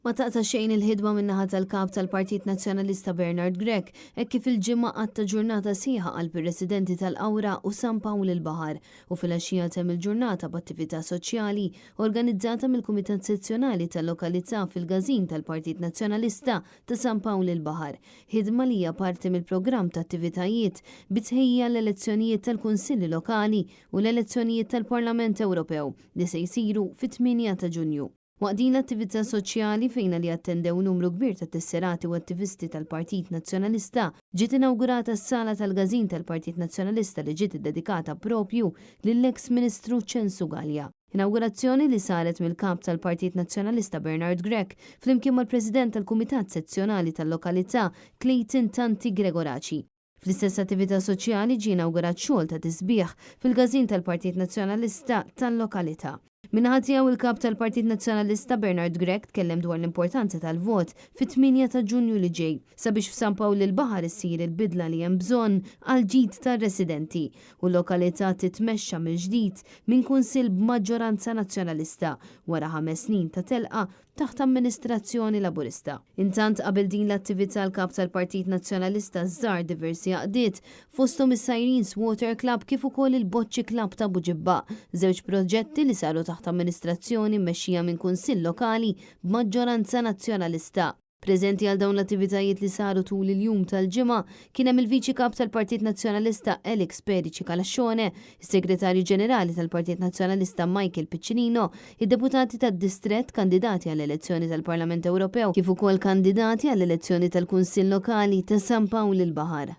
Ma taqta' xejn il-ħidma min-naħa tal-Kap tal-Partit Nazzjonalista Bernard Grech hekk kif il-Ġimgħa qatta' ġurnata sħiħa qalb ir-residenti tal-Qawra u San Pawl il-Baħar u filgħaxija temm il-ġurnata b'attività soċjali organizzata mill-Kumitat Sezzjonali tal-Lokalità fil-Każin tal-Partit Nazzjonalista ta' San Pawl il-Baħar, ħidma li hija parti mill-programm ta' attivitajiet bi tħejjija għall-elezzjonijiet tal-Kunsilli Lokali u l-elezzjonijiet tal-Parlament Ewropew li se jsiru fit-8 ta' Ġunju. Waqt din l-attività soċjali, fejn għaliha attendew numru kbir ta' tesserati u attivisti tal-Partit Nazzjonalista, ġiet inawgurata s-sala tal-Każin tal-Partit Nazzjonalista li ġiet iddedikata proprju lill-eks Ministru Ċensu Galea. Inawgurazzjoni li saret mill-Kap tal-Partit Nazzjonalista Bernard Grech flimkien mal-President tal-Kumitat Sezzjonali tal-lokalità Clayton Tanti Gregoraci. Fl-istess attività soċjali ġie inawgurat xogħol ta' tisbiħ fil-każin tal-Partit Nazzjonalista tal-lokalità. Min-naħa tiegħu il-Kap tal-Partit Nazzjonalista Bernard Grech tkellem dwar l-importanza tal-vot fit-8 ta' Ġunju li ġej sabiex f'San Pawl il-Baħar issir il-bidla li hemm bżonn għall-ġid tar-residenti u l-lokalità titmexxa mill-ġdid minn Kunsill b'maġġoranza Nazzjonalista wara ħames snin ta' telqa taħt amministrazzjoni Laburista. Intant qabel din l-attività l-Kap tal-Partit Nazzjonalista żar diversi għaqdiet, fosthom is-Sirens Water Club kif ukoll il-Boċċi Club ta' Buġibba, żewġ proġetti li saru taħt amministrazzjoni mmexxija minn Kunsill Lokali b'maġġoranza Nazzjonalista. Preżenti għal dawn l-attivitajiet li saru tul il-jum tal-Ġimgħa kien hemm il-Viċi Kap tal-Partit Nazzjonalista Alex Perici Calascione, is-Segretarju Ġenerali tal-Partit Nazzjonalista Michael Piccinino, id-deputati tad-distrett kandidati għall-elezzjoni tal-Parlament Ewropew kif ukoll kandidati għall-elezzjoni tal-Kunsill Lokali ta' San Pawl il-Baħar.